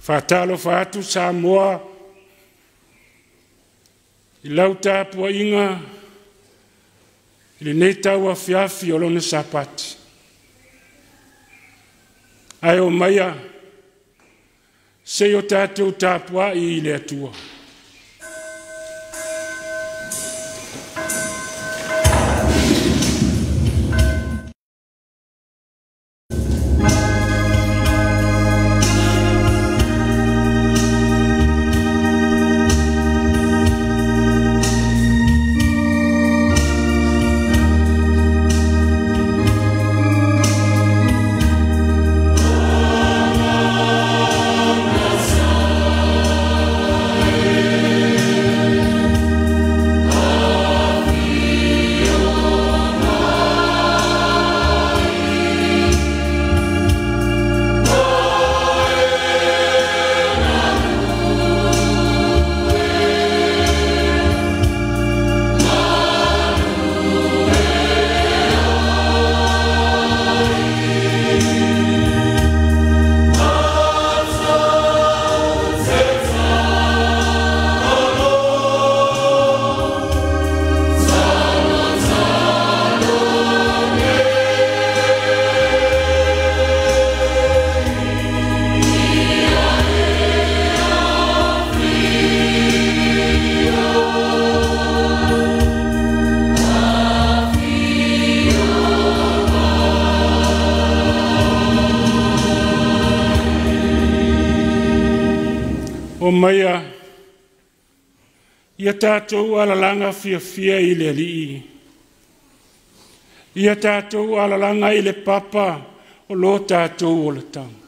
Faatalofa atu Samoa i lau tapuaiga i lenei tauafiafi o lona Sapati. Ae omaia se i o tatou tapuai i le Atua. Omaia ia tatou alalaga fiafia i le Alii, ia tatou alalaga i le papa o lo tatou olataga.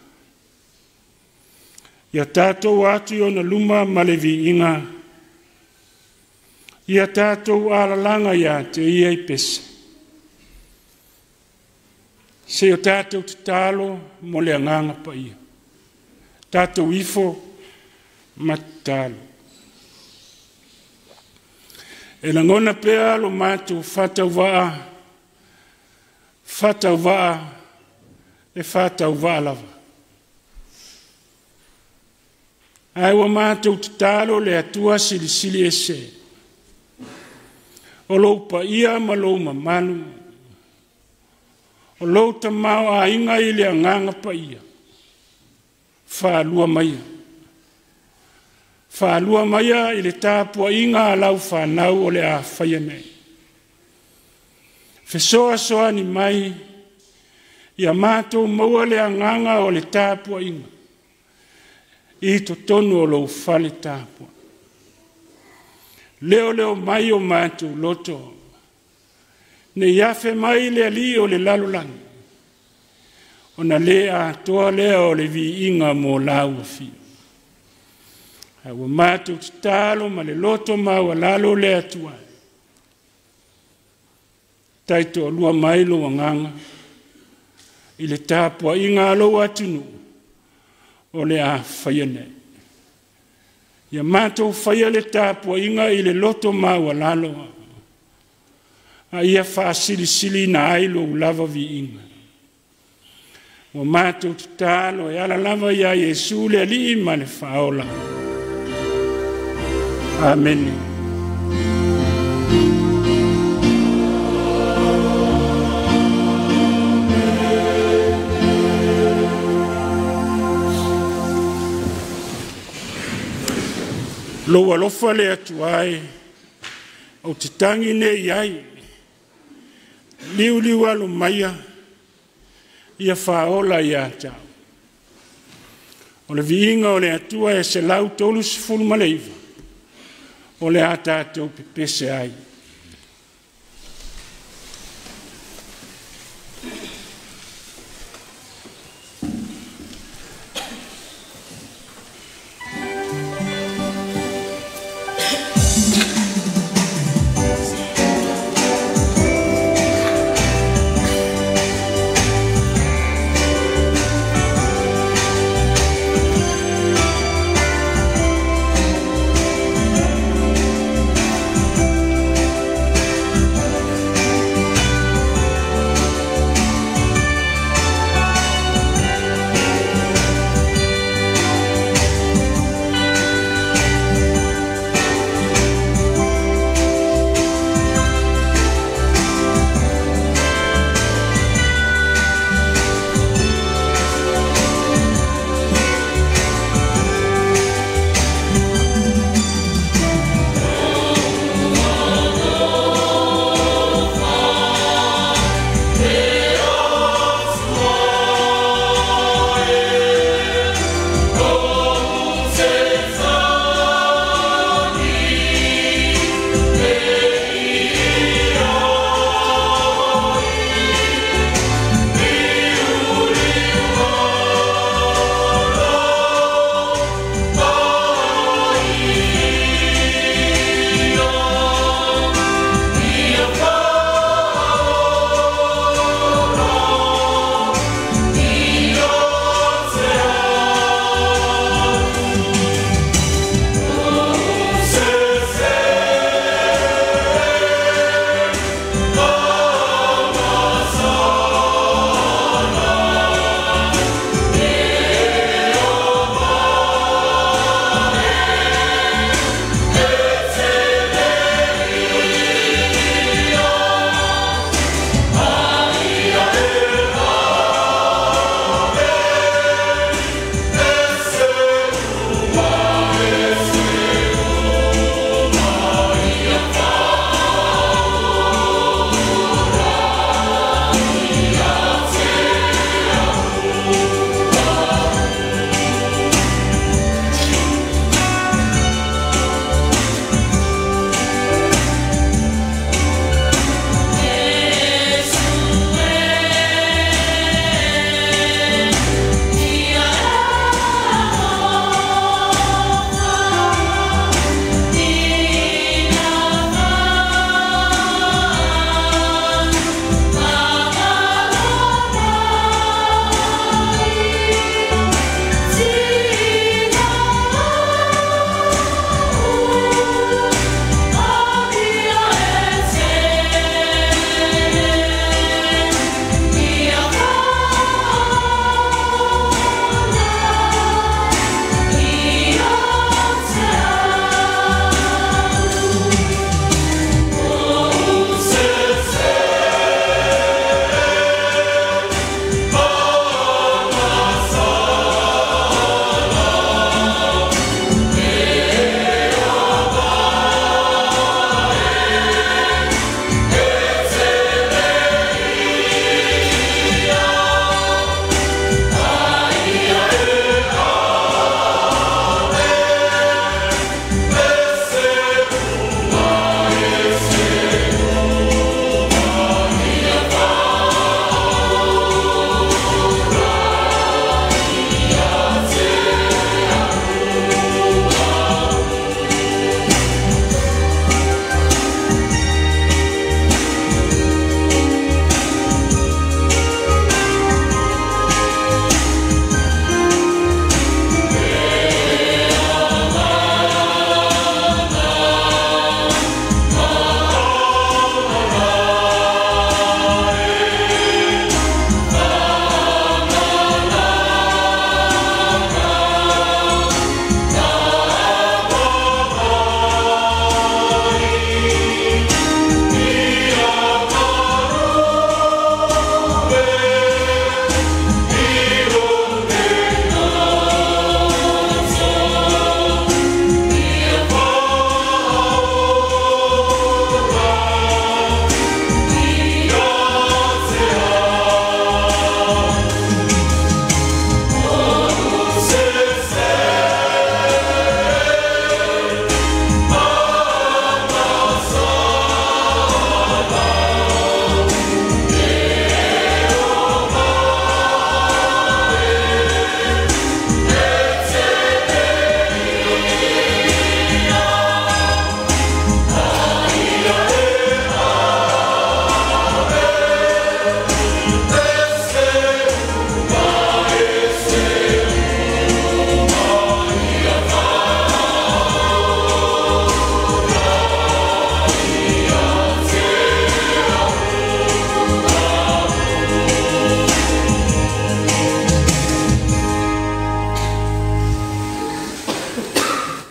Ia tatou atu i ona luma ma le viiga, ia tatou alalaga ia te ia i pese. Se o tatou tatalo mo le agaga paia, tatou ifo ma tatalo. E lagona pea lo matou faatauvaa, faatauvaa, e faatauvaa lava. Ae ua matou tatalo le Atua silisili ese, o lou paia ma lou mamalu, o lou tamaoaiga i le agaga paia, faalua maia. Faalua maia i le tapuaiga a lau fanau o le a faia nei. Fesoasoani mai, ia matou maua le agaga o le tapuaiga, i totonu o lou fale tapua. Leo leo mai o matou loto, nei afe mai le Alii o le lalolagi, ona le atoa lea o le viiga mo lau afio. Ae ua matou tatalo ma le loto maualalo le Atua. Taitoalua mai lou agaga i le tapuaiga a lou atunuu o le a faia nei. Ia matou faia le tapuaiga i le loto maualalo, a ia faasilisilina ai lou lava viiga. Ua matou tatalo e ala lava ia Iesu le Alii ma le Faaola. Amene. Lou alofa le Atua e, ou te tagi nei ai, liuliu alo maia, ia faaola ia te au. O le viiga o le Atua e 139, o le a tatou pepese ai.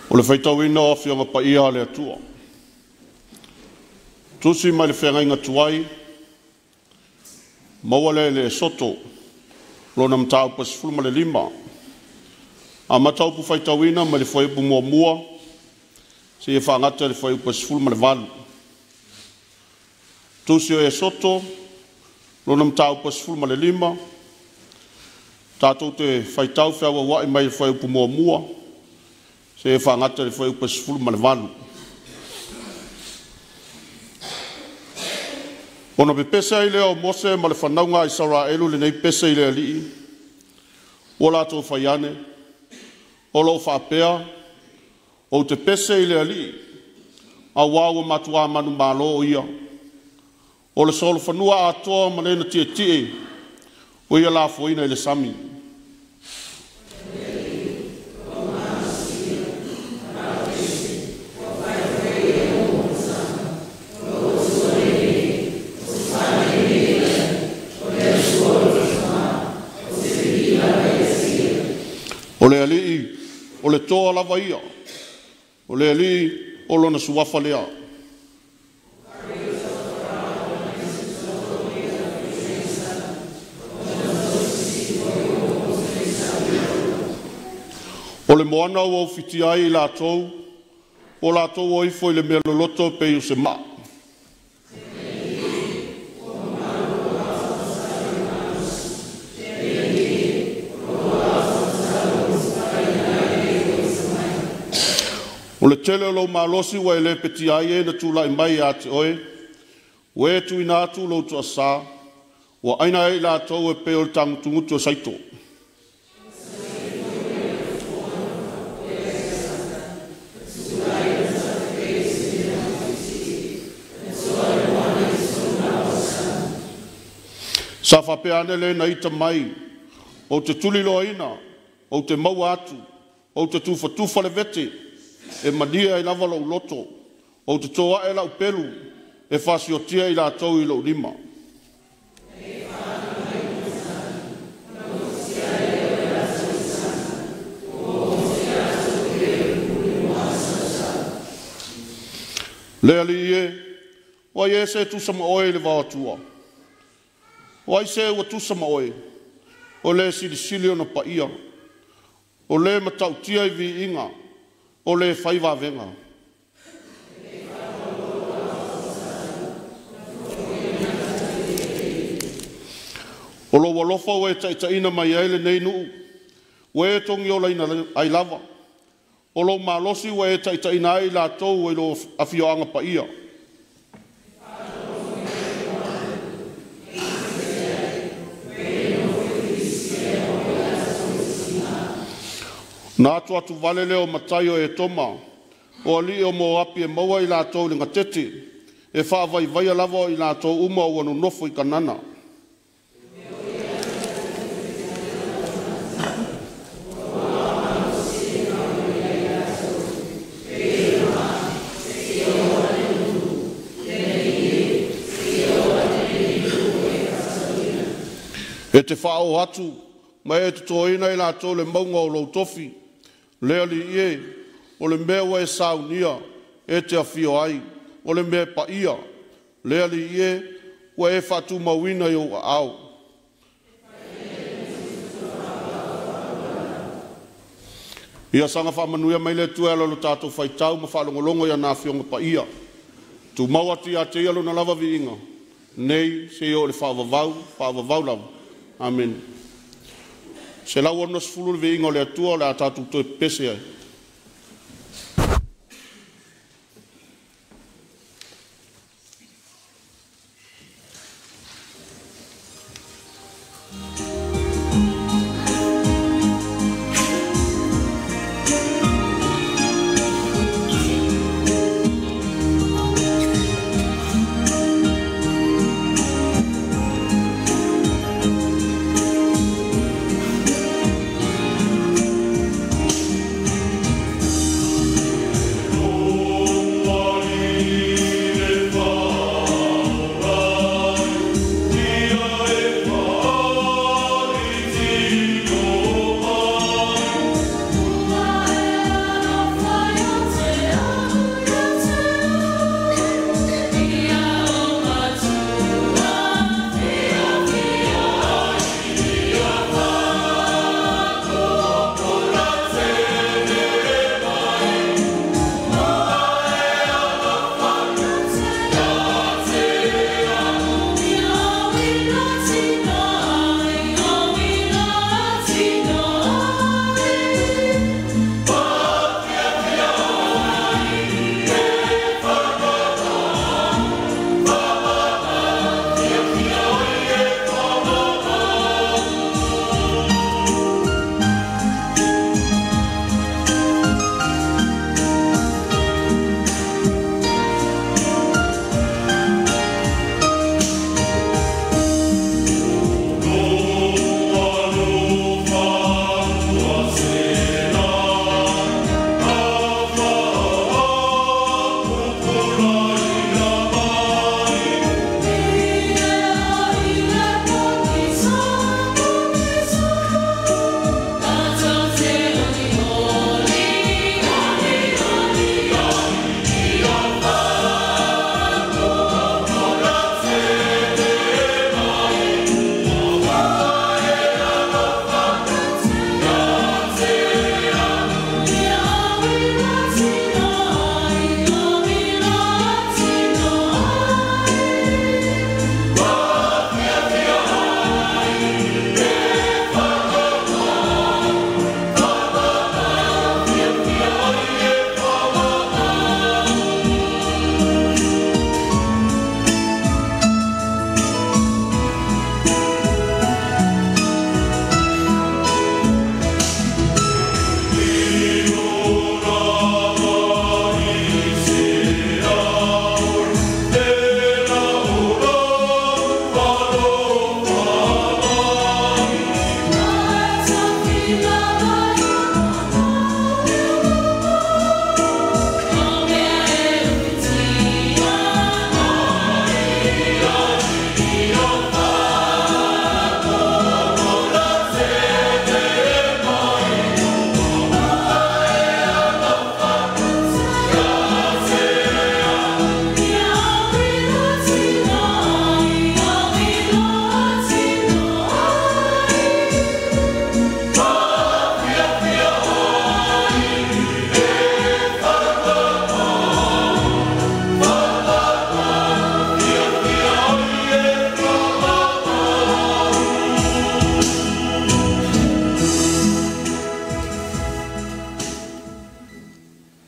O le faitauina o Afioga Paia a le Atua. Tusi mai le feagaiga tuai, maua lea i le Esoto, lona mataupu e 15. Amata upu faitauina mai le fuaiupu 1 seia faagata i le fuaiupu e 18. Tusi o Esoto, lona mataupu e 15, tatou te faitau feauaua'i mai le fuaiupu 1 seia faagata i le fuaiupu e 18. Ona pepese ai lea o Mose ma le fanauga a Isaraelu lenei pese i le Alii, ua latou fai ane, o lo o faapea, ou te pese i le Alii, auā ua matuā manumalo o ia. O le solofanua atoa ma lena tietie, ua ia lafoina i le sami. O le Alii, o le toa lava ia, o le Alii o lona suafa lea. O le moana ua ufitia ai i latou, o latou o ifo i le mea loloto pei o se maa. O le tele o lou malosi ua e lepetia ai e na tulai mai ia te oe, ua e tuuina atu lou toasa, ua aina ai i latou e pei o le tagutugutu o saito. Sa faapea ane le na ita mai, ou te tuliloaina, ou te maua atu, ou te tufatufa le vete, e malie ai lava lou loto, ou te toa'e lau pelu, e faasiotia i latou i lou lima. Le Alii e, o ai ea se tusa ma oe i le vaoatua? O ai se ua tusa ma oe? O le silisili ona paia, o le matautia i viiga, o le fai vavega. O lou alofa ua e taitaiina mai ai lenei nuu, ua e togiolaina ai lava. O lou malosi ua e taitaiina ai i latou i lou afioaga paia. Na atu atu vale lea o matai o Etoma, o alii o Moapi e maua i latou i le gatete, e faavaivaia lava o i latou uma ua nonofo i Kanana. E te faaoo atu ma e totoina i latou le mauga o lou tofi, le Alii e, o le mea ua e saunia e te afio ai, o le mea paia, le Alii e, ua e faatumauina i ou aao. Ia saga faamanuia mai le Atua e ala i lo tatou faitau ma faalogologo i ana Afioga Paia. Tumau atu ia te ia lona lava viiga, nei seia oo i le faavavau, faavavau lava. Amene. 160 le viiga o le Atua o le a tatou toe pepese ai.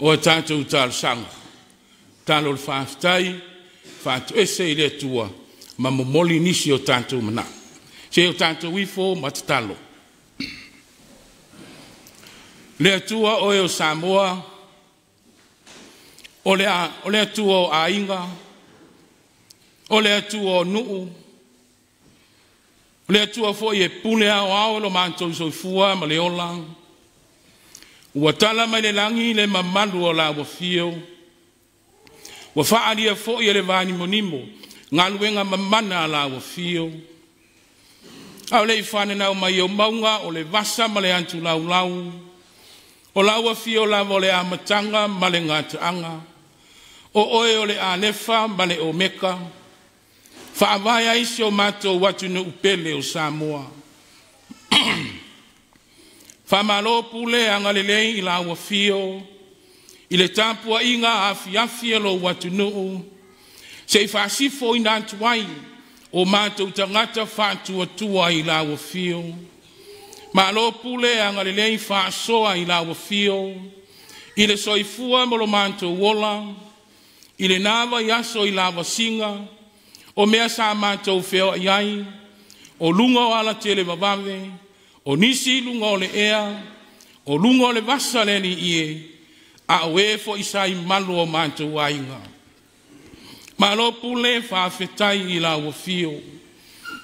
O a tatou talosaga, tatalo o le faafetai, faatoese i le Atua ma momoli nisi o tatou manao. Se o tatou ifo ma tatalo. Le Atua oe o Samoa, o le Atua o aiga, o le Atua o nuu, o le Atua foi e pule aoao lo matou soifua ma le ola, ua tala mai le lagi le mamalu o lau afio, ua faaalia foi e le vanimonimo galuega mamana a lau afio. A o le i fananau mai o mauga o le vasa ma le atulaulau, o lau afio lava o le amataga ma le gataaga, o oe o le Alefa ma le Omeka, faavae ai si o matou atunuu pele o Samoa. Faamalo pule agalelei i lau afio, i le tapuaiga afiafi a lou atunuu, se i faasifoina atu ai o matou tagata faatuatua i lau afio. Malo pule agalelei faasoa i lau afio, i le soifua ma lo matou ola, i lena vaiaso i lavasiga, o mea sa matou feoai ai, o luga o alatele vavave, o nisi i luga o le ea, o luga o le vasa le alii e, a o e foi sa i malu o matou aiga. Malo pule faafetai i lau afio.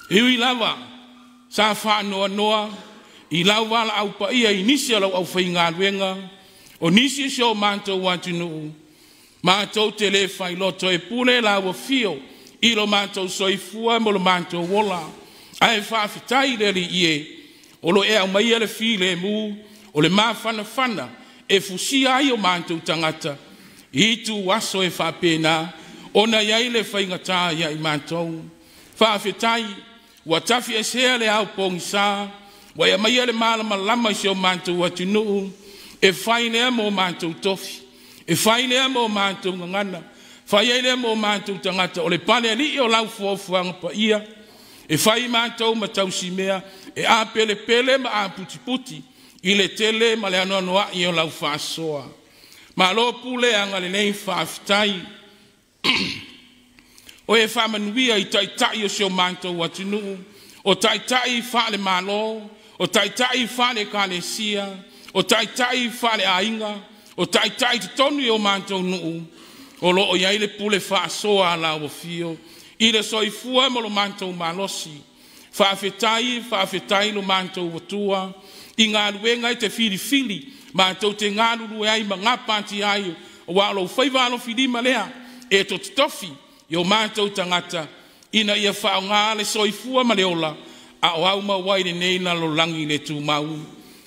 E ui lava sa faanoanoa i lau valaau paia i nisi o lau aufaigaluega, o nisi si o matou atunuu, matou te le failoto e pule lau afio i lo matou soifua ma lo matou ola. Ae faafetai le Alii e, o lo e aumaia le filemu o le mafanafana e fusia ai o matou tagata i itu aso e faapena ona i ai le faigata ia i matou. Faafetai ua tafiesea le ao pogisa, ua e aumaia le malamalama i si o matou atunuu, e fai lea mo matou tofi, e fai lea mo matou gagana, fai ai lea mo matou tagata o le palealii o lau fuafuaga paia, e fai matou ma tausimea, e apelepele ma aputiputi i le tele ma le anoanoai o lau faasoa. Malo pule agalelei faafetai. O e faamanuia i taitai o si o matou atunuu, o taitai faale-Malo, o taitai faale-Ekalesia, o taitai faale-aiga, o taitai totonu i o matou nuu, o lo o i ai le pule faasoa a lau afio i le soifua ma lo matou malosi. Faafetai, faafetai lo matou Atua i galuega e te filifili matou te galulue ai ma gapatia ai, aua o lou faiva alofilima lea e totofi i o matou tagata ina ia faaaoga le soifua ma le ola a o au maua ai lenei lalolagi le tumau.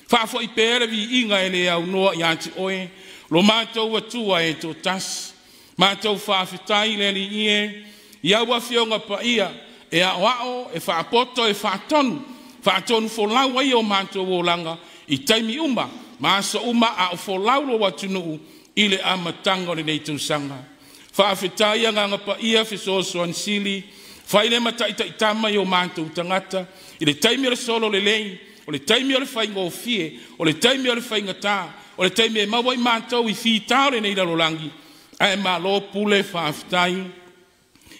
Faafoi pea le viiga e le aunoa ia te oe, lo matou Atua e toatasi. Matou faafetai le Alii e, i au afioga paia e aoao, e faapoto, e faatonu, faatonu folau ai o matou olaga i taimi uma ma aso uma a o folau lou atunuu i le amataga o lenei tausaga. Faafetai agaga paia fesoasoani sili, fai le mataitaitama i o matou tagata i le taimi o le solo lelei, o le taimi o le faigofie, o le taimi o le faigata, o le taimi e maua i matou i fita o lenei lalolagi, ae malo pule faafetai.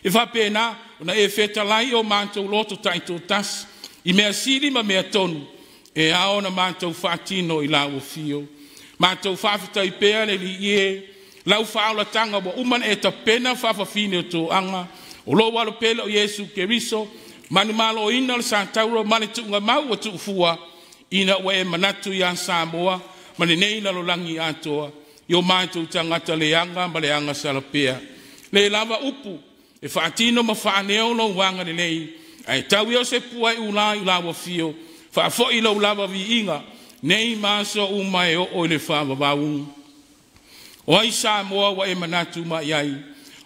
E faapena ona e fetalai o matou loto taitoatasi i mea sili ma mea tonu e ao ona matou faatino i lau afio. Matou faafetai pea le Alii e, lau faaolataga ua uma ona e tapena faafafine o toaga, o lou alopele o Iesu Keriso, manumaloina o le Satauro ma le tuugamau ua tuufua, ina ua e manatu ia Samoa ma lenei lalolagi atoa, i o matou tagata leaga ma le agasala pea. Le lava upu e faatino ma faaneo lou agalelei, ae tau ia o se pua e ula i lau afio, faafoi lou lava viiga, nei ma aso uma e oo i le faavavau. O ai Samoa ua e manatu mai ai?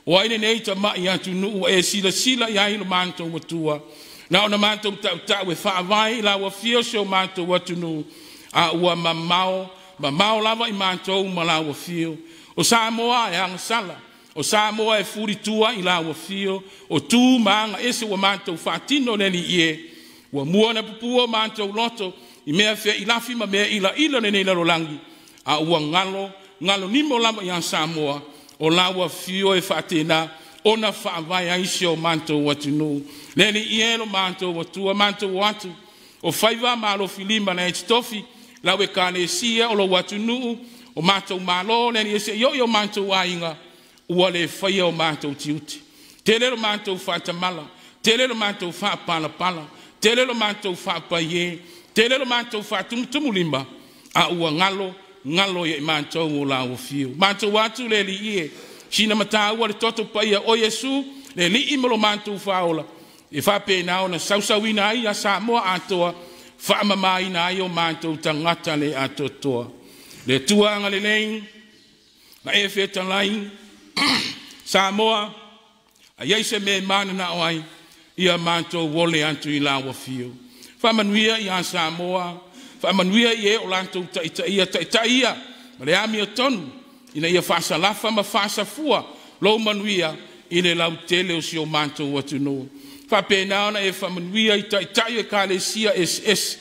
O ai lenei tamai atunuu ua e silasila i ai lo matou Atua? Na ona matou tautau e faavae i lau afio si o matou atunuu, a ua mamao, mamao lava i matou ma lau afio. O Samoa e agasala, o Samoa e fulitua i lau afio, o tu ma aga ese ua matou faatino le Alii e, ua mua ona pupua o matou loto i mea feilafi ma mea ilaila o lenei lalolagi, a ua galo galonimo lava iā Samoa o lau afio e faatena ona faavae ai si o matou atunuu. Le Alii e lo matou Atua, matou o atu o faiva ma alofilima na e totofi lau Ekalesia o lou atunuu, o matou malo, le Alii e seia oo i o matou aiga, ua le faia o matou tiute. Tele lo matou faatamala, tele lo matou faapalapala, tele lo matou faapaie, tele lo matou faatumutumulima, a ua galo galo ia i matou o lau afio. Matou atu le Alii e, sina mataua le toto paia o Iesu, le Alii ma lo matou faaola, e faapena ona sausauina ai ia Samoa atoa, faamamaina ai o matou tagata le atoatoa. Le Atua agalelei, na e fetalai, Samoa, a iai se mea e mananao ai, ia matou ole atu i lau afio. Faamanuia ia Samoa, faamanuia i e o latou taitaia, taitaia ma le amiotonu, ina ia faasalafa ma faasafua lou manuia i le lautele o si o matou atunuu. Faapena ona e faamanuia i taitai o Ekalesia eseese,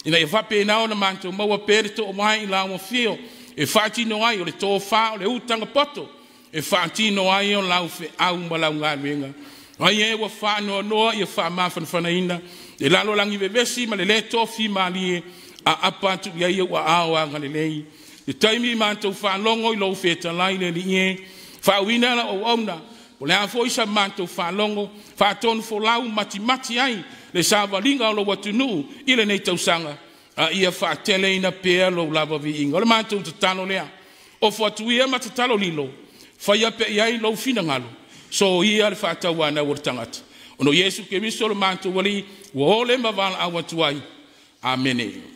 ina ia faapena ona matou maua pea le toomai i lau afio, e faatino ai o le tofa o le utaga poto, e faatino ai o lau feau ma lau galuega. Ai e ua faanoanoa ia faamafanafanaina le lalolagi vevesi ma le lē tofimalie, aapa atu i ai ou aao agalelei. Le taimi matou faalogo i lou fetalai le Alii e, faauuina lau auauna, o le a foi sa matou faalogo, faatonufolau matimati ai le savaliga o lou atunuu i lenei tausaga, a ia faateleina pea lou lava viiga. O le matou tatalo lea, ofo atu ia ma tatalo lilo, faia pea i ai lou finagalo, soia le faatauanau o le tagata. Ona o Iesu Keriso lo matou Alii, ua ole ma valaau atu ai. Amene.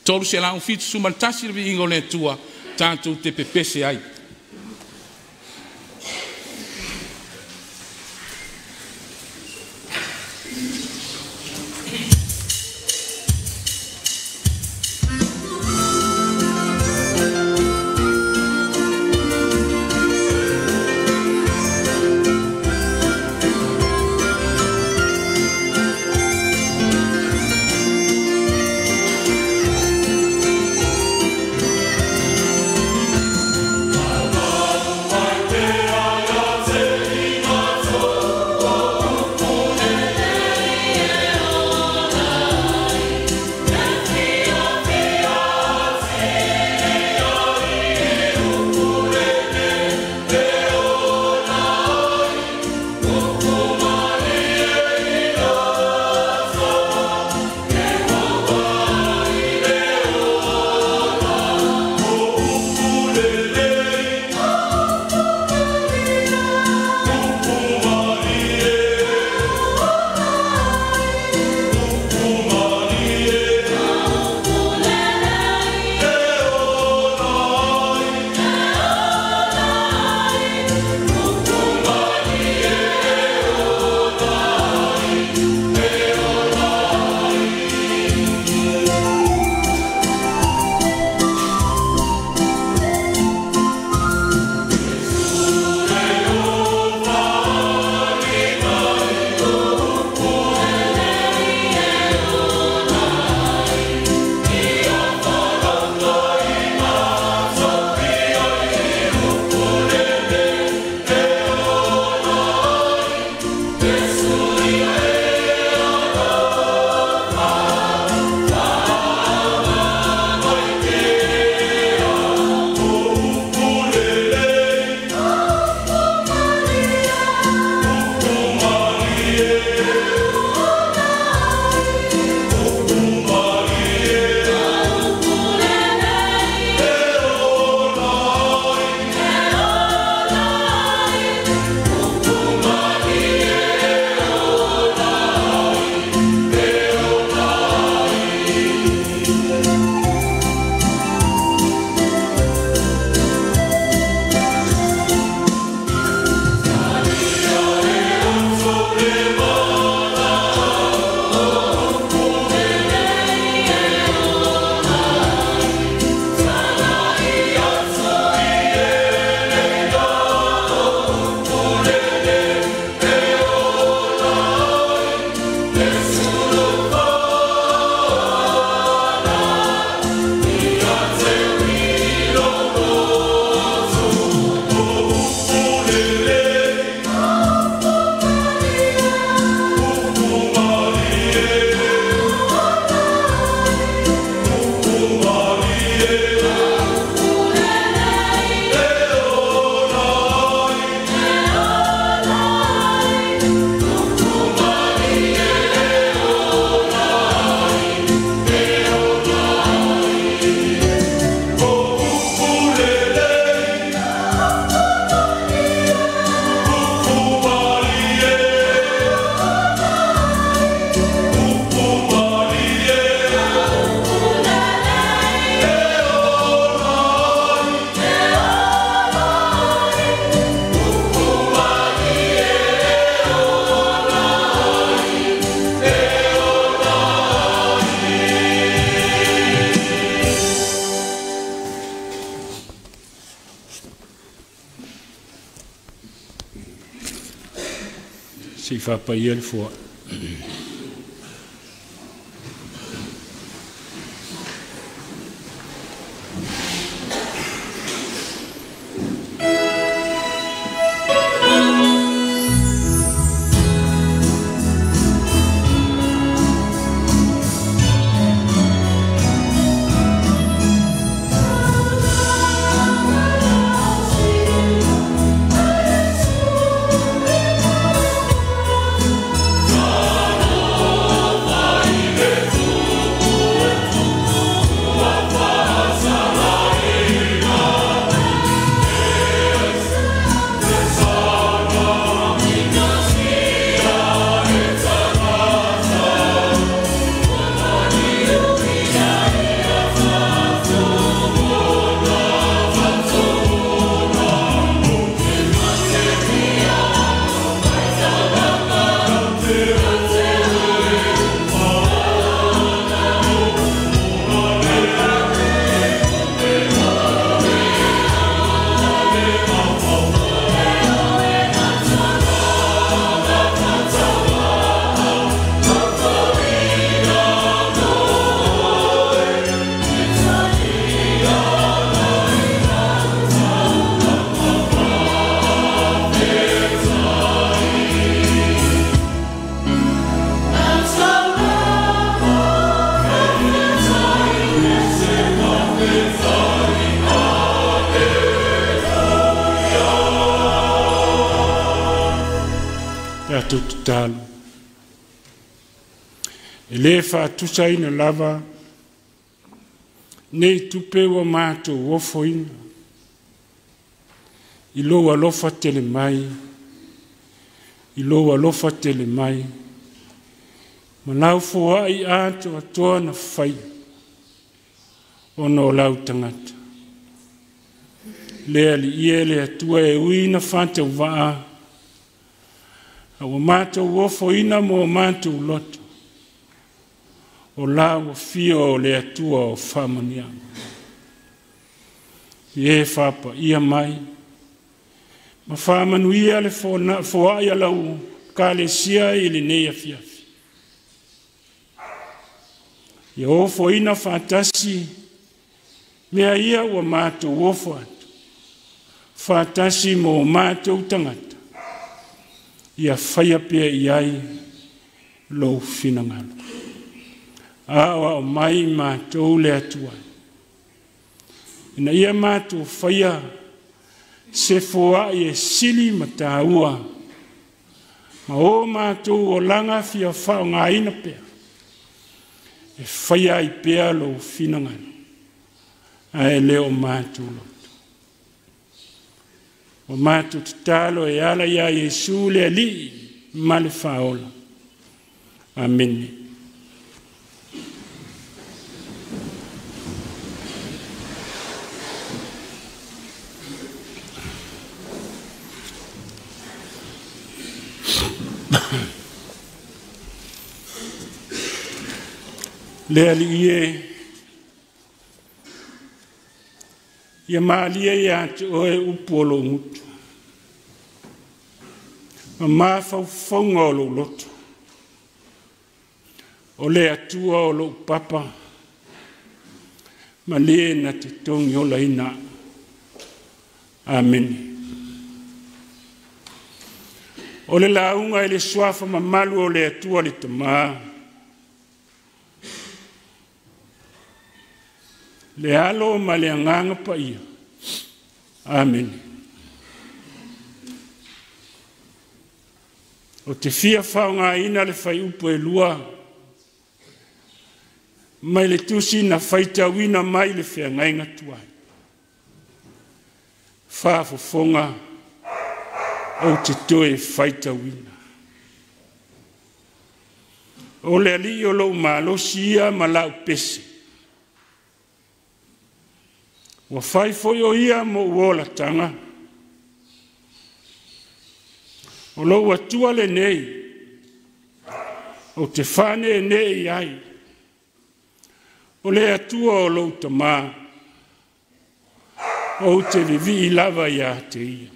371 le viiga o le Atua, tatou te pepese ai. Se i faapaia le foa'i. Tatou tatalo. E lē faatusaina lava nei tupe ua matou ofoina i lou alofa tele mai, i lou alofa tele mai, ma lau foa'i atoatoa na faia ona o lau tagata. Le Alii e le Atua e ui na faatauvaa, a ua matou ofoina mo matou loto, o lau afio o le Atua o faamanuiaga. Ia e faapaia mai, ma faamanuia le foa'i a lau Ekalesia i lenei afiafi. Ia ofoina faatasi mea ia ua matou ofo atu, faatasi mo matou tagata, ia faia pea i ai lou finagalo. Aoao mai matou le Atua, ina ia matou faia se foa'i e sili ma tāua, ma o matou olaga fia faaaogaina pea, e faia ai pea lou finagalo, ae le o matou loto. Ua matou tatalo e ala iā Iesu le Alii ma le Faaola. Amene. Le Alii e, ia malie iā te oe upu o lou gutu, ma mafaufauga o lou loto, o le Atua o lou papa, ma le na te togi olaina. Amene. O le lauga i le suafa mamalu o le Atua le Tamā, le Alo ma le Agaga Paia. Amene. O te fia faaaogaina le faiupu e lua mai le tusi na faitauina mai le feagaiga tuai. Faafofoga ou te toe faitauina. O le Alii o lou malosi ia ma lau pese. Ua fai foi o ia mo olataga. O lou Atua lenei, ou te faaneenee i ai. O le Atua o lou tamā, ou te vivii lava iā te ia.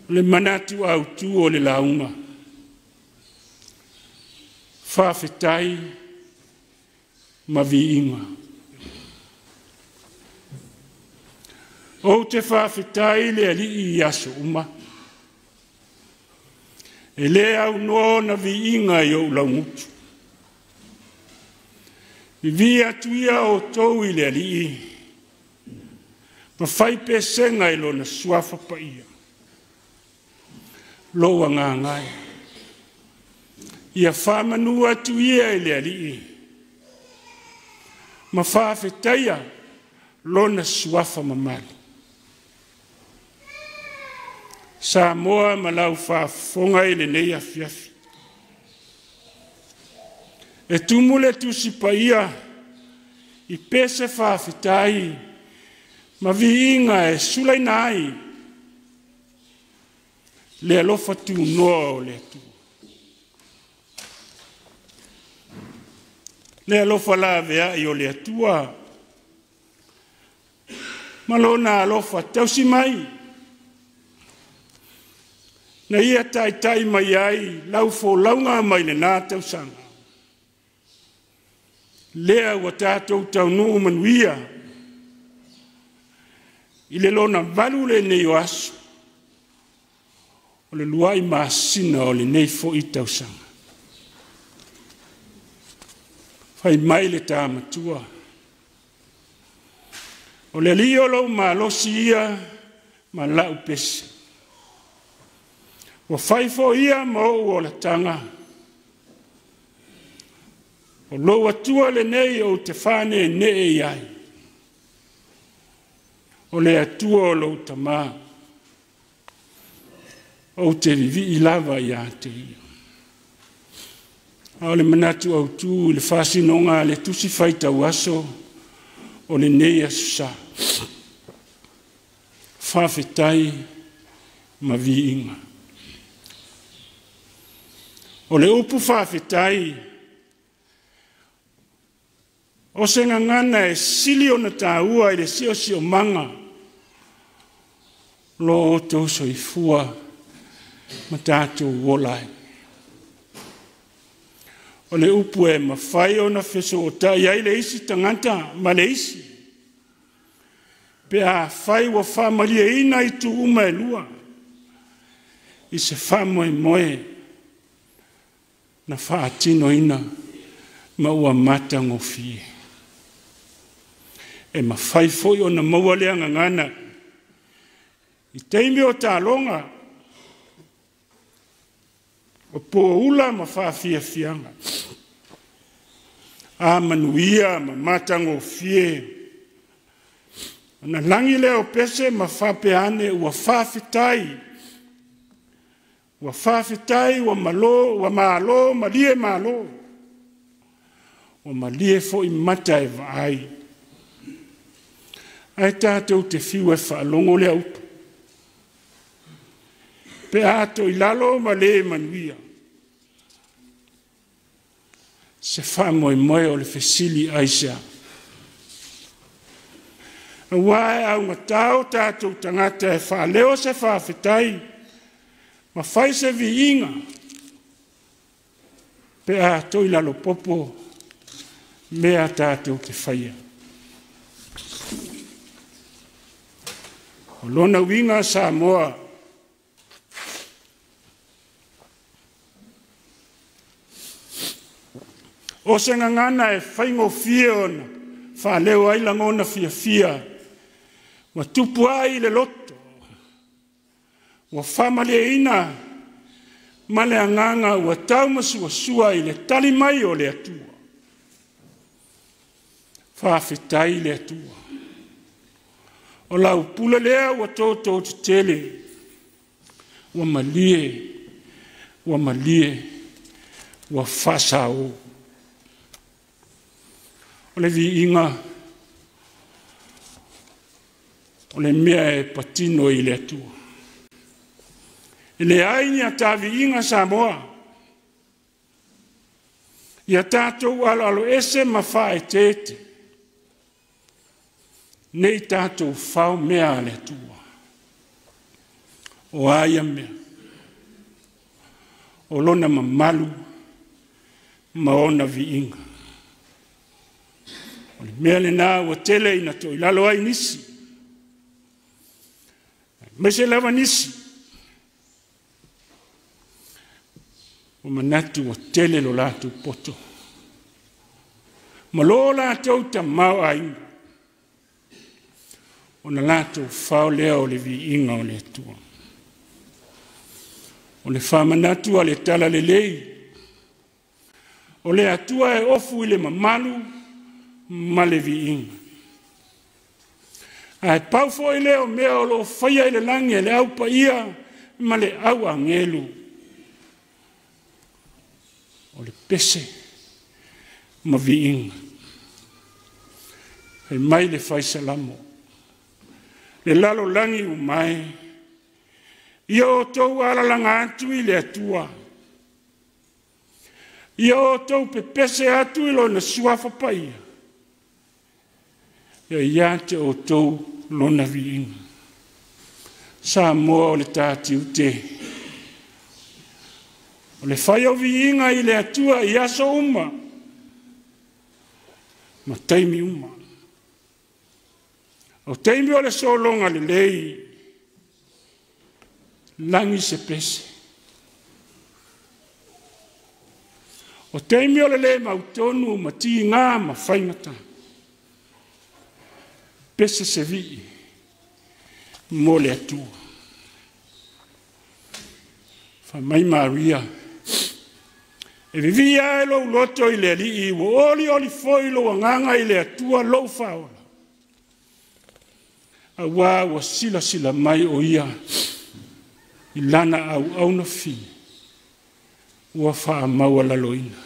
Le manatu autū o le lauga. Faafetai ma viiga. Ou te faafetai le Alii i aso uma. E lē aunoa ona viiga i ou laugutu. Vivii atu ia outou i le Alii, ma fai pesega i lona suafa paia. Lou agaga e. Ia faamanu atu ia i le Alii, ma faafetaia lona suafa mamalu. Samoa ma lau faafofoga i lenei afiafi. E tumu le tusi paia i pese faafetai ma viiga e sulaina ai le alofa tunoa o le Atua. Le alofa laveai o le Atua ma lona alofa tausi mai na ia taitai mai ai lau folauga mai lena tausaga. Lea ua tatou taunuu manuia i le lona valu lenei o aso o le luai masina o lenei foi tausaga. Fai mai le tā matua, o le Alii o lou malosi ia ma lau pese. Ua fai foi ia ma ou olataga. O lou Atua lenei ou te faaneenee i ai. O le Atua o lou tamā. Ou te vivii lava ia te ia. A o le manatu autū i le faasinoga a le tusi faitau aso o lenei aso sa. Faafetai ma viiga. O le upu faafetai, o se gagana e sili ona taua i le siosiomaga lo outou soifua ma tatou ola ai. O le upu e mafai ona fesootai ai le isi tagata ma le isi, pe afai ua faamalieina itu uma e lua i se faamoemoe na faatinoina ma ua matagofie. E mafai foi ona maua lea gagana i taimi o taaloga, o poula ma faafiafiaga, a manuia ma matagofie, ona lagi lea o pese ma faapea ane ua faafetai, ua faafetai, ua malo, ua malo, malie malo, ua malie foi mata e vaai. Ae tatou te fiu e faalogo lea upu, pe a i lalo ma le manuia. Se faamoemoe o le fesili aisea. Aua e augatā o tatou tagata e faaleo se faafetai ma fai se viiga pe a i lalo popo mea tatou te faia. O lona uiga Samoa, o se gagana e faigofie ona faaleo ai lagona fiafia, ua tupu ai le loto, ua faamalieina ma le agaga ua taumasuasua i le tali mai o le Atua. Faafetai le Atua. O lau pule lea ua toto tetele, ua malie, ua malie, ua faasao. O le viiga, o le mea e patino i le Atua. E leai ni a tā viiga Samoa, ia tatou aloalo ese ma faaeteete, nei tatou fao mea a le Atua. O a ia mea? O lona mamalu ma ona viiga. O le mea lena ua tele ina toilalo ai nisi, aemaise lava nisi ua manatu ua tele lo latou poto ma lo latou tamaoaiga, ona latou fao lea o le viiga o le Atua. O le faamanatu a le talalelei, o le Atua e ofu i le mamalu ma le viiga. Ae pau foi lea o mea o lo o faia i le lagi e le au paia ma le au agelu, o le pese ma viiga. Fai mai le faisalamo, le lalolagi umae, ia outou alalaga atu i le Atua, ia outou pepese atu i lona suafa paia, ia ia te outou lona viiga. Samoa o le tatiute, o le fai o viiga i le Atua i aso uma ma taimi uma. O taimi o le sologa lelei, lagi se pese. O taimi o le le mautonu ma tiga ma faigata, pese se vii mo le Atua. Fai mai Maria, e vivia ai lou loto i le Alii, ua olioli foi lou agaga i le Atua lou faaola. Aua ua silasila mai o ia i lana auauna fi, ua faamaualaloina.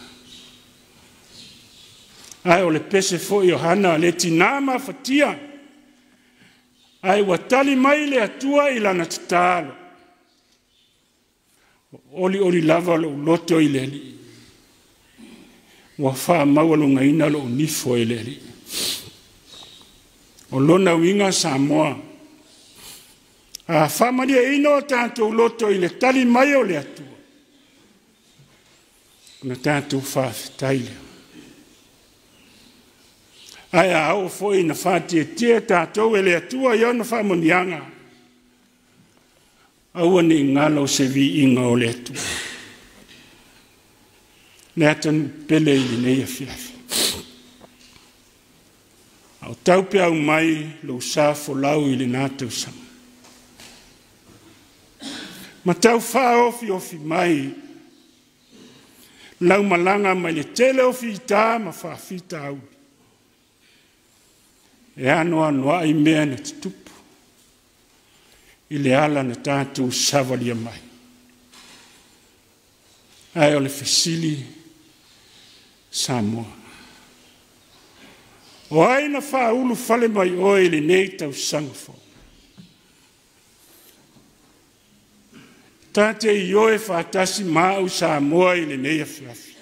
Ae o le pese foi o Hana le tinā mafatia, ae ua tali mai le Atua i lana tatalo. Ua olioli lava lou loto i le Alii, ua faamaualugaina lou nifo i le Alii. O lona uiga Samoa, a faamalieina o tatou loto i le tali mai o le Atua, ona tatou faafetai lea. Ae a oo foi ina faatietie tatou e le Atua i ona faamanuiaga, aua ne i galo se viiga o le Atua. Le atunuu pele i lenei afiafi. A o tau peau mai lou sa folau i lena tausaga. Ma tau faaofiofi mai lau malaga mai le tele o fita ma faafitauli. E anoanoai mea na tutupu i le ala na tatou savalia mai. Ae o le fesili Samoa, o ai na faaulu fale mai oe i lenei tausaga fou? Ta te ioe faatasi ma au Samoa i lenei afiafi.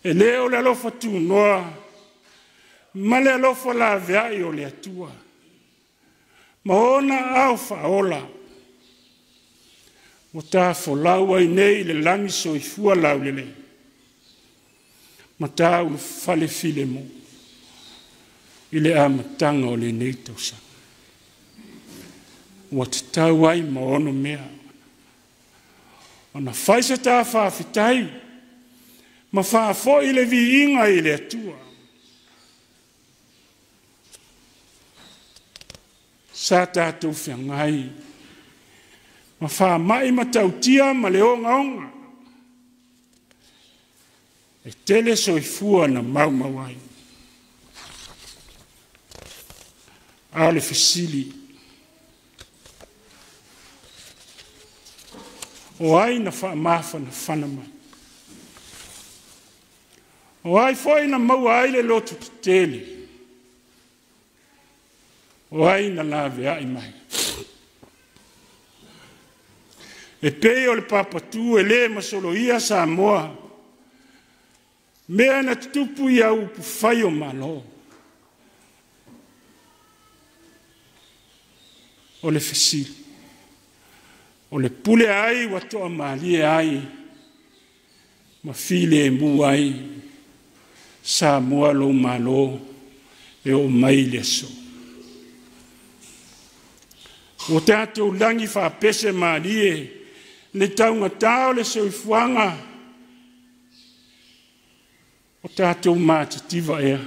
E le o le alofa tunoa ma le alofa laveai o le Atua, ma ona ao faaola, ua tafolau ai nei i le lagi soifua laulelei, ma taulufale filemu i le amataga o lenei tausaga. Ua tatau ai ma ono mea ona fai se ta faafetai ma faafoi le viiga i le Atua. Sa tatou feagai ma faamai matautia ma le ogaoga, e tele soifua na maumau ai. A o le fesili, o ai na faamafanafana mai? O ai foi na maua ai le loto tetele? O ai na laveai mai? E pei o le papatu e le masoloia Samoa, mea na tutupu i au upufai o Malo. O le fesili, O le pule ai ua toamalie ai ma filemu ai Samoa lou Malo e oo mai i le aso. Ua tatou lagi faapese malie le taugatā o le soifuaga o tatou matitiva ea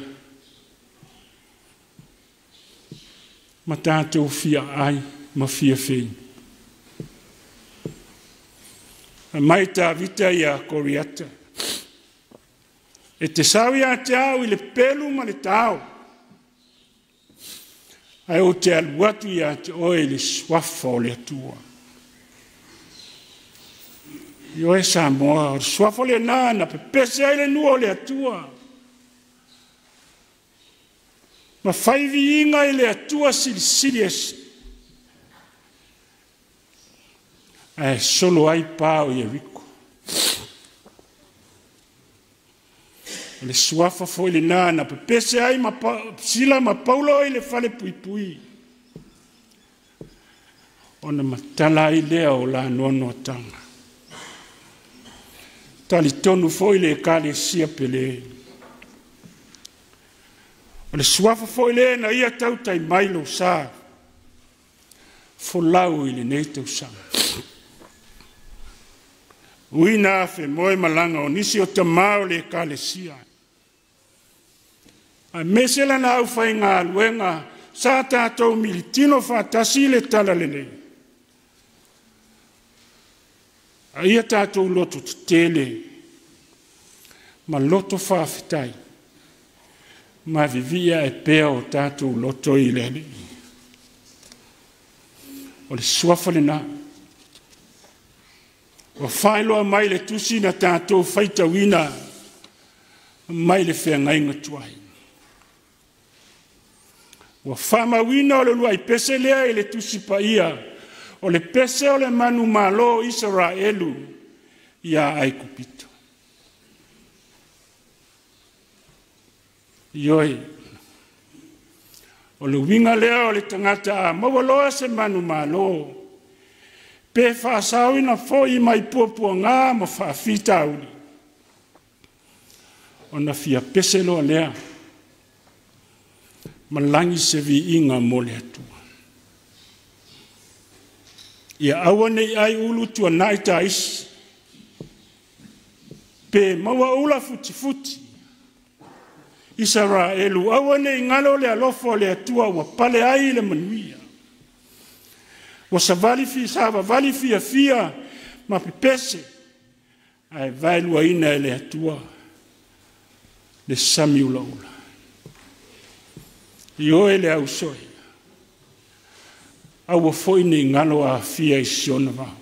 ma tatou fiaai ma fiafeina. Mai Tavita ia Koriata, e te sau ia te au i le pelu ma le tao, ae ou te alu atu ia te oe i le suafa o le Atua. I oe Samoa, o le suafa lenā na pepese ai le nuu o le Atua. Ma fai viiga i le Atua silisili ese. Ae solo ai pa o Ieriko. O le suafa foi lenā na pepese ai ma Sila ma Paulo i le fale puipui. Ona matala ai lea o la noanoataga. Talitonu foi le Ekalesia pele. O le suafa foi lea na ia tautai mai lou sa folau i lenei tausaga. Uina afe moe malaga o nisi o tamā o le Ekalesia. Ae mese lana aufaigaluega sa tatou militino faatasi i le talalelei. A ia tatou loto tetele ma loto faafetai ma vivia e pea o tatou loto i le Alii. O le suafa lenā. Ua faailoa mai le tusi na tatou faitauina mai le feagaiga tuai. Ua faamauina o le uluai pese lea i le tusi paia, o le pese o le manumalo Isaraelu ia Aikupito. Ioe, o le uiga lea o le tagata a maua loa se manumalo, pe faasaoina foi mai puapuagā ma faafitauli, ona fia pese loa lea, ma lagi se viiga mo le Atua. Ia aua nei ai ulu tuanai taisi, pe maua ula futifuti, Isaraelu, aua nei galo le alofa o le Atua ua pale ai le manuia. Ua savali fi savavali fiafia ma pepese, ae vaeluaina e le Atua le sami ulaula. I oe le ausoi, aua foi nei galo aafia i si ona vao.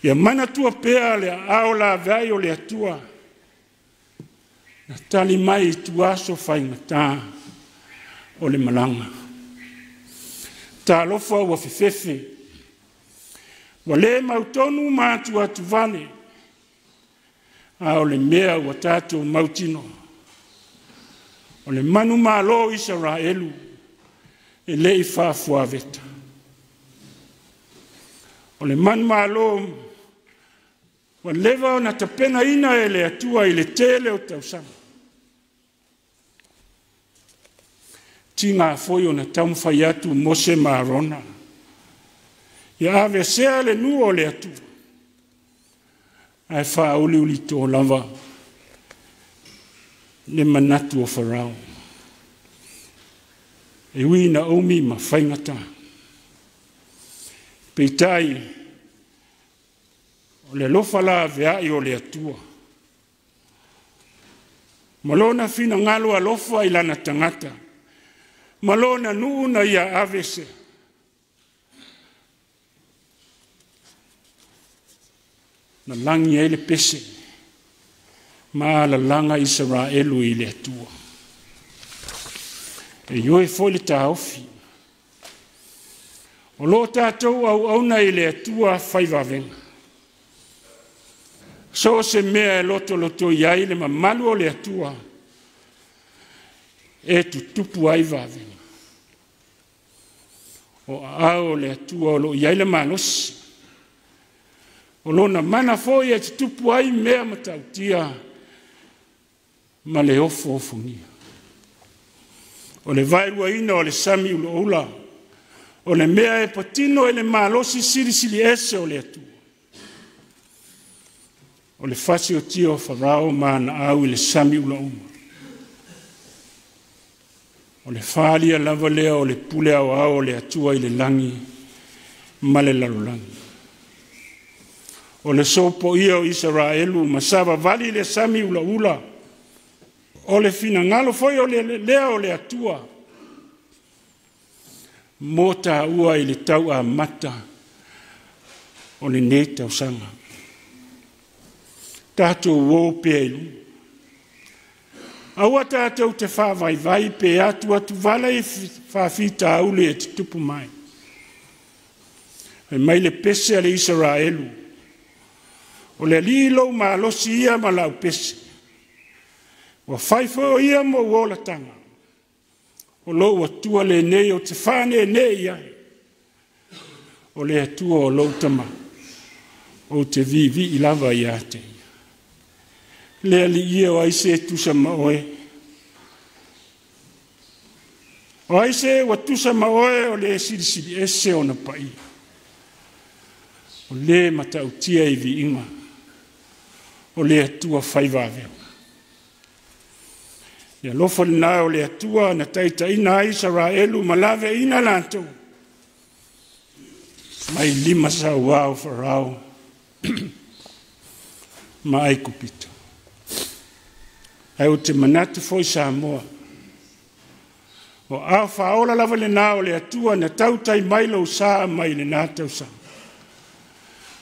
Ia manatua pea le aao laveai o le Atua, na tali mai i tuaso faigatā o le malaga. Talofa ua fefefe, ua le mautonu ma atu atu vale, a o le mea ua tatou mautinoa. O le manumalo Isaraelu e le i faafuaveta. O le manumalo ua leva ona tapenaina e le Atua i le tele o tausaga. Tiga foi ona taumafai atu Mose ma Arona. Ia avesea le nuu o le Atua. Ae faauliuli tō lava le manatu o Farao. E ui na umi ma faigata. Peitai, o le alofa la aveai o le Atua. Ma lona finagalo alofa i lana tagata. Ma lona nuu na ia avesea. Na lagi ai le pese, ma alalaga Isaraelu i le Atua. E ioe foi le taofi. O lo tatou auauna i le Atua fai vavega. So o se mea e lotoloto i ai le mamalu o le Atua, e tutupu ai vavega. O aao o le Atua o loo i ai le malosi, o lona mana foi e tutupu ai mea matautia ma le ofoofogia. O le vaeluaina o le sami ulaula, o le mea e patino i le malosi silisili ese o le Atua. O le fasiotia o Farao ma ana au i le sami ulaula. O le faaalia lava lea o le pule aoao o le Atua i le lagi ma le lalolagi. O le sopoia o Isaraelu ma savavali le sami ulaula, o le finagalo foi o le lea o le Atua, mo tāua i le tau amata o lenei tausaga. Tātou o pea i luga. Aua tātou te whaavaivai pe atu atu vala i whaafitauli e te tupu mai. E mai le pese a le Isaraelu. O le alii lou malosi ia ma lau pese. Ua whaifo o ia mo uolatanga. O lou atua le nei o te whane nei ai. O le atua o lou tama. O te vivi i lava ia te ia. Le ali ia o aise tusa ma oe. O aise ua tusa ma oe o le silisili ese o na pai. O le matautia i viinga. O le atua whaivaveo. Ia lofa lena o le Atua na taitaina ai Israelu ma lave ina latou. Mai lima sauā o Farao ma Aikupito. Ai o te manatu foi Samoa. O ao whaola lava lena o le Atua na tautai mai lou sa mai lena tausaga.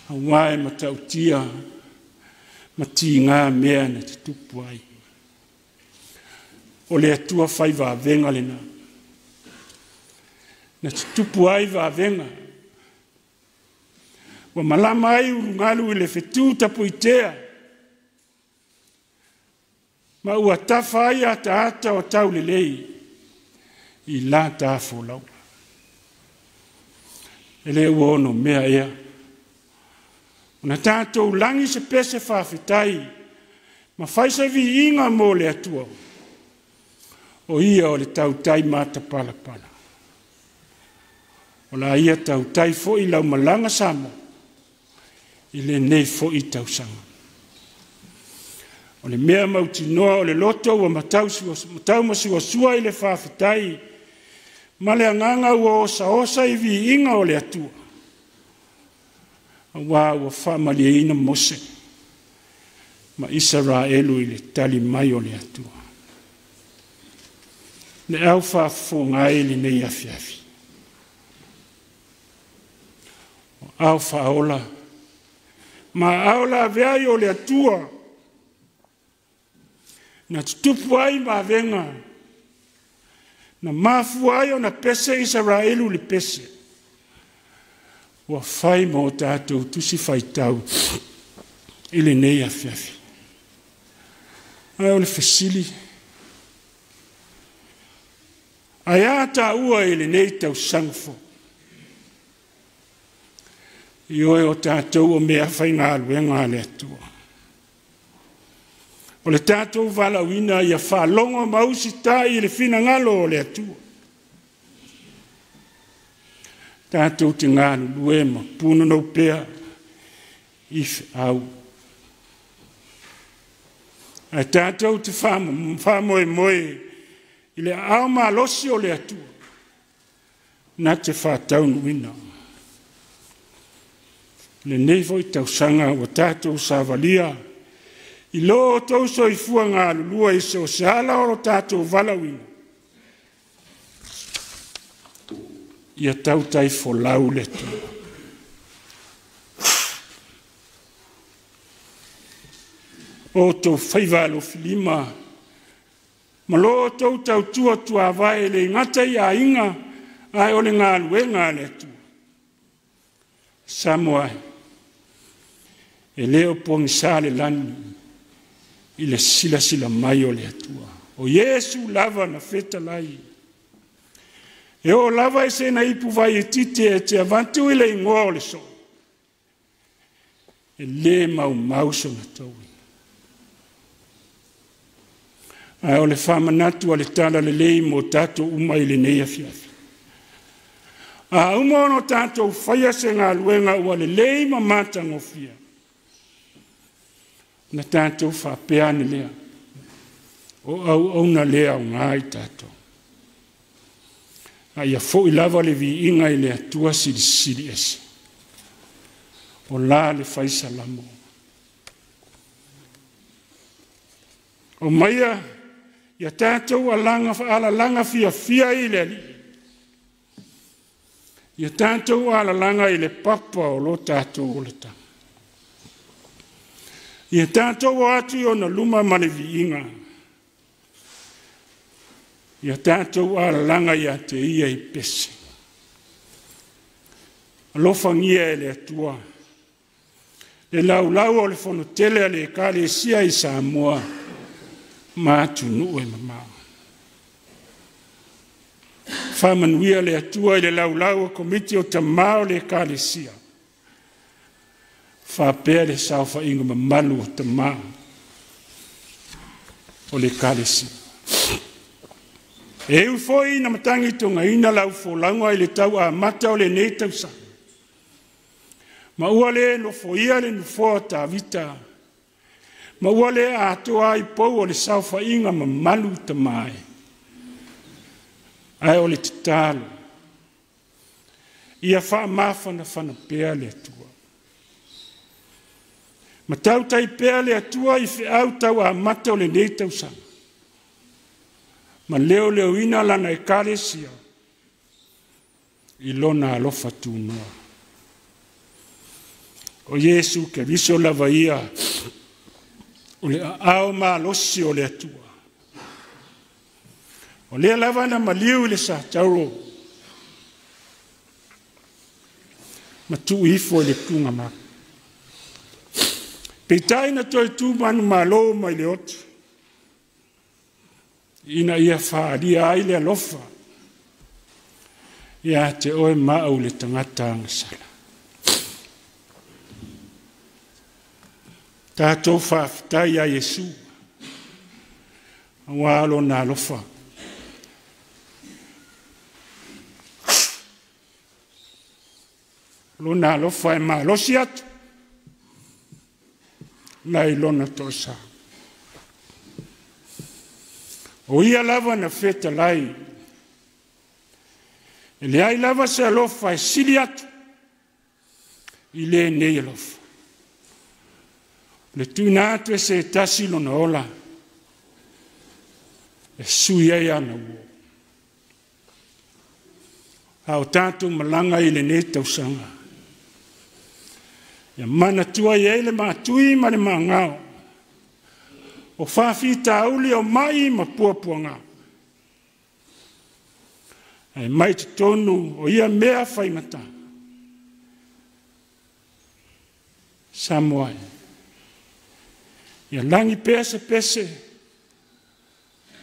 Auā e matautia ma tīgā mea na te tupu ai. O le Atua whai vāvenga lena. Na te tupu ai vāvenga. Ua malama ai ulungalu i le fetu tapuitea. Ma ua tafa ai ataata o taulelei i la tafolau. E le ua ono mea ea. Ona tātou langi se pese whawhetai, ma whaisa viinga mō le Atua. O ia o le tautai mata palapala. O la ia tautai foi lau malanga Samoa, i le nei foi tausaga. O le mea mautinoa o le loto ua matau masuasua i le whawhetai, ma le agaga ua osaosa i viiga o le Atua. Auā ua faamalieina Mose ma Isaraelu i le tali mai o le Atua. Le au faafofoga ai lenei afiafi. O ao faaola ma ao laveai o le Atua na tutupu ai vavega na mafua ai ona pese Isaraelu le pese. Ua fai ma o tātou tusi faitau i lenei afiafi. Ae o le fesili, ae a tāua i lenei tausaga fou. I oe o tātou o mea faigaluega a le Atua. O le tātou valaauina ia faalogo ma usitai i le finagalo o le Atua. Tātou te galulue ma punonou pea i feau. Ae tātou te faamoemoe i le aao malosi o le Atua na te faataunuina. Lenei foi tausaga ua tātou savalia i lo o tou soifua galulua i so o se ala o lo tātou valaauina. Ia tautai folau le Atua. O tou faiva alofilima, ma lo o tou tautua tuavae le gata i aiga ae o le galuega a le Atua. Samoa e le o pogisa le lagi i le silasila mai o le Atua. O Iesu lava na fetalai. E o lava e se na ipu vai e tite e te avantu i le ingoa o le so. E le mau mau so na taui. Ae o le whamanatu a le tala le lei mo tātou uma i le nei afiafi. A uma ono tātou whaia se ngā luenga ua le lei ma mata ngofia. Na tātou whapeane lea. O au auna lea o ngā i tātou. A ia fo i lava le vi inga i le atua sili sili ese. O la le whaisalamo. O maia ia tātou alalanga fia fia i le ali. Ia tātou alalanga i le papa o lo tātou o le tanga. Ia tātou o atu i ona luma ma le viinga. Ia tātou alalanga ia te ia i pese. Alofangia e le atua. Le laulau o le fonotele a le ekalesia i Samoa. Ma atu nuu e mamao. Whamanuia le atua i le laulau o komiti o tamao le ekalesia. Whapea le saufa inga mamalu o tamao o le ekalesia. E ufoi na matangi tonga ina lau folaunga i le tau a mata o le nei tausa. Ma ua le nofoia le nufoa Tavita. Ma ua le atoa i pau o le saufa inga mamalu tamae. Ae o le tatalo. Ia whaamawhana pea le atua. Ma tautai pea le atua i whiau tau a mata o le nei tausanga. Ma leo leo ina lana e kalesia. I lona alofa tūnoa. O Iesu ke viso lava ia o le ao malosi o le atua. O lea lava na maliu i le sa tauro. Ma tuu ifo i le tunga ma. Peitai na toi tū manu malo mai le otu. Ina ia whaaria ai le alofa. Ia te oe maau le tangata angasala. Tātou whaaftai a Iesu. Awa alo na alofa. Lona alofa e malosi atu. Nai lona tosa. O ia lava na fetalai. E le ai lava se alofa e sili atu. I le nei alofa. Le tūna atu e se tasi lona ola. E sui ai ana uo. A o tātou malanga i le nei tausanga. Ia manatua i ei le maatui ma le maangao. O whawhi tāuli o mai ma puapuanga. Ai mai te tonu o ia mea whaimata. Samoa. Ia langi pese pese.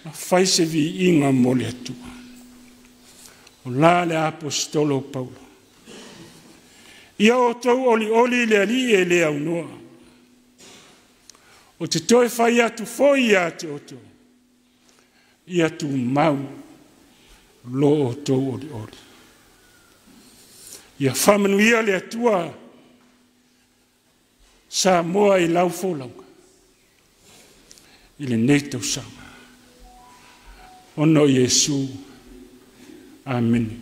Ma whaise vi inga mo le atua. O la le apostolo Paulo. Ia o tau oli oli le ali e le aunoa. O te toi whai atu foi ia te oto. Ia tu mau lo o tau oli oli. Ia whamanuia le atua Samoa i lau fōlauga. I le nei tausanga. Ono Iesu. Amene.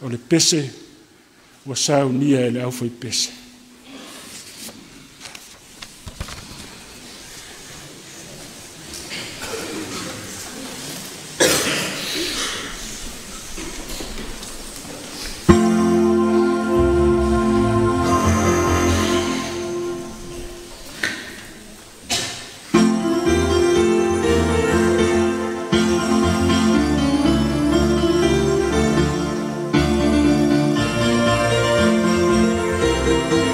O le pese ua saunia e le aufai pese. Thank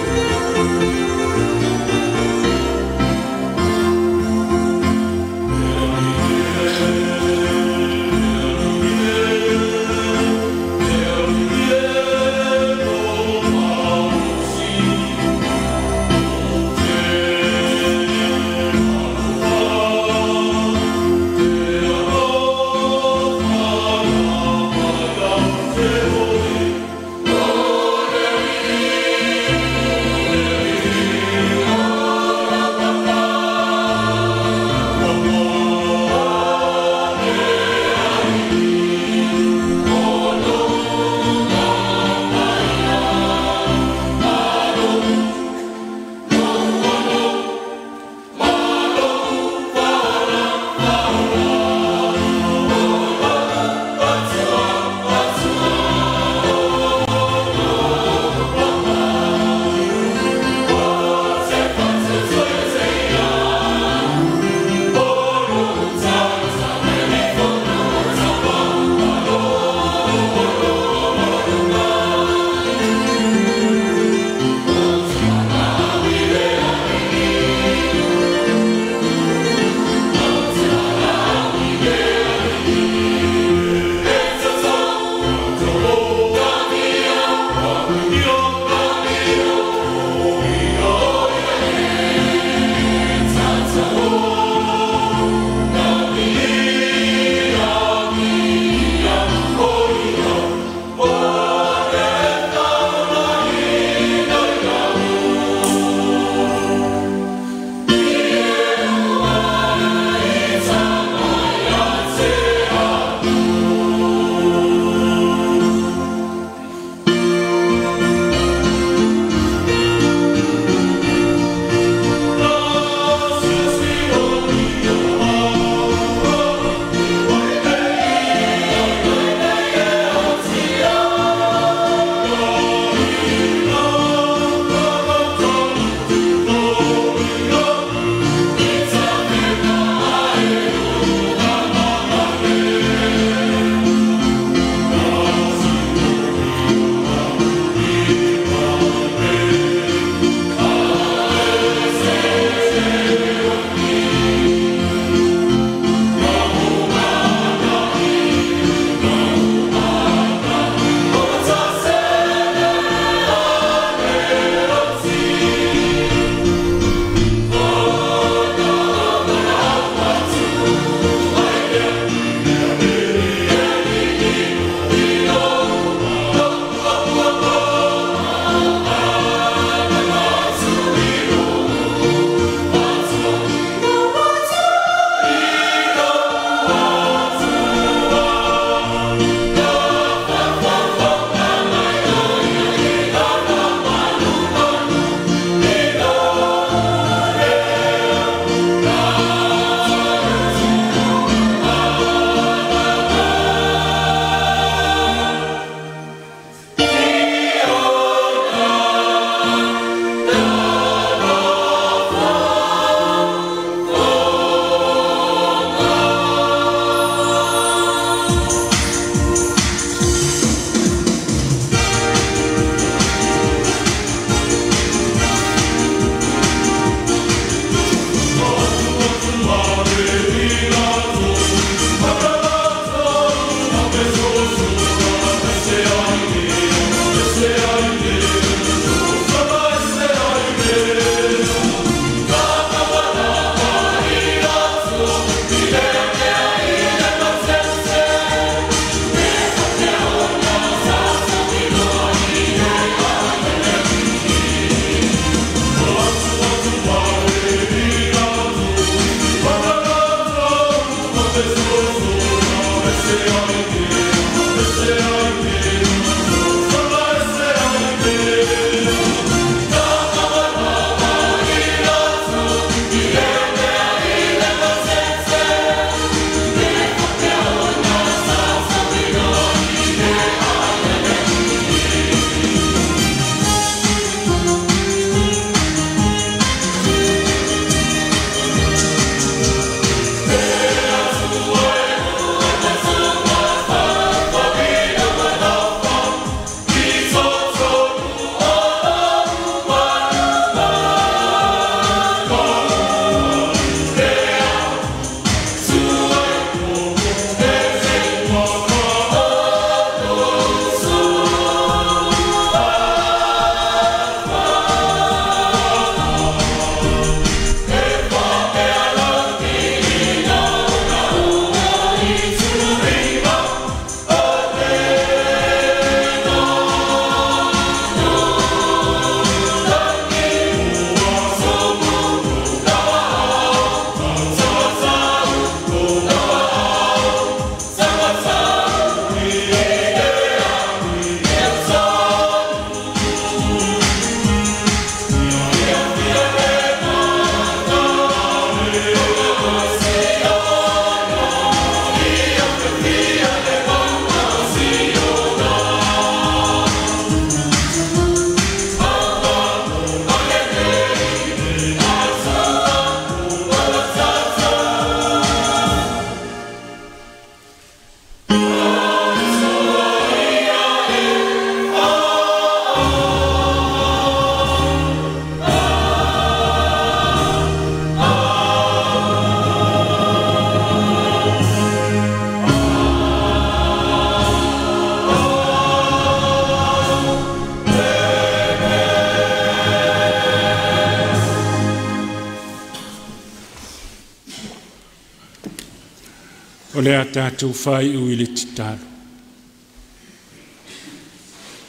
O le a tatou faaiu i le tatalo.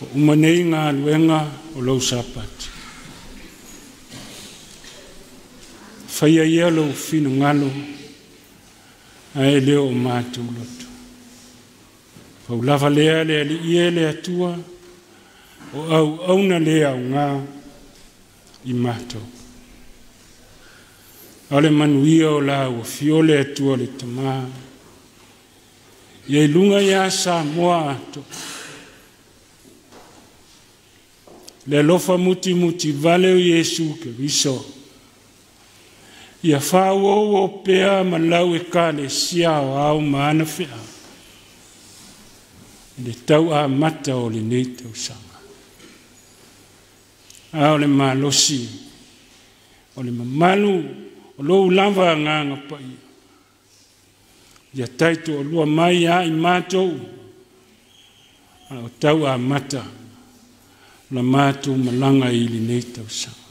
Ua uma nei galuega o lou Sapati. Faia ia lou finagalo ae le o matou loto. Pau lava lea le Alii e le Atua, o auauna le aoga i matou. A o le manuia o la ua afio le Atua le Tama, ia i luga ia Samoa atoa. Le alofa mutimuti vale o Iesu Keriso, ia fāuouo pea ma lau Ekalesia aoao ma ana feau, i le tauamata o lenei tausaga. A o le malosi, o le mamalu o lou lava agaga paia, ia taitoalua mai ia i matou, a o tauamata la matou malaga i lenei tausaga.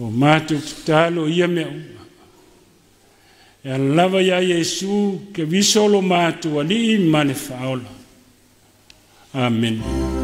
O matou tatalo ia mea uma, e ala lava ia Iesu Keriso lo matou Alii ma le Faaola. Amene.